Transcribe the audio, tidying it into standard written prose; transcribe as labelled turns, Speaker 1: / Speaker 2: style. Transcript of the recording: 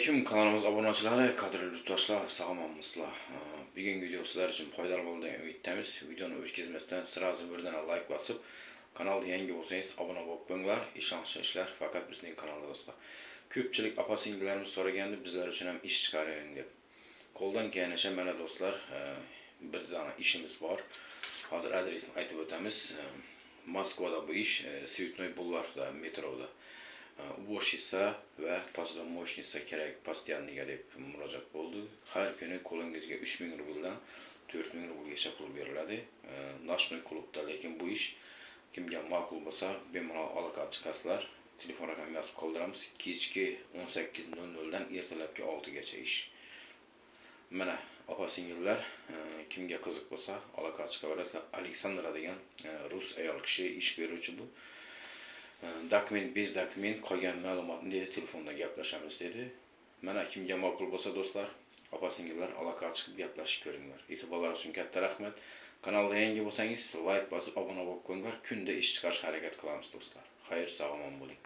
Speaker 1: Alaykum kanalimiz obunachilari, qadrli yurtdoshlar, sog'omonmisizlar? Bugungi video sizlar uchun foydali bo'ldi degan umiddamiz. Videoni o'tkazmasdan сразу birdan like bosib, kanalda yangi bo'lsangiz obuna bo'lib qo'yinglar. Ishonchli ishlar faqat bizning kanalda, do'stlar. Ko'pchilik opa singillarimiz so'ragandi, bizlar uchun ham ish chiqaring deb. Qo'ldan kelganicha mana, do'stlar, bir dona ishimiz bor. Hozir adresini aytib o'tamiz. Moskvada bu ish, Цветной bulvarda, metroda. Уборщица va посудомоечница kerak постоянный ga deb murojaat bo'ldi. Har kuni qo'lingizga 3000 rubldan 4000 rublgacha pul beriladi. Ночной klubda lekin bu ish. Kimga ma'qul bo'lsa, bemalol aloqa chiqasizlar. Telefon raqamini yozib qoldiramiz. Kechki 18:00 dan ertalabki 6 gacha ish. Mana, opa singillar, kimga qiziq bo'lsa, aloqa chiqaverasizlar. Aleksandra degan rus ayol kishi ish beruvchi bu. Документ, без документ, qolgan ma'lumotni dedi, telefonda gaplashamiz dedi. Mana, kimga ma'qul bo'lsa, do'stlar, opa singillar, aloqa chiqib gaplashib ko'ringlar. E'tiborlar uchun katta rahmat. Kanalda yangi bo'lsangiz, like bosib obuna bo'lib qo'yinglar. Kunda ish chiqarishga harakat qilamiz, do'stlar. Xayr, sog' omon bo'ling.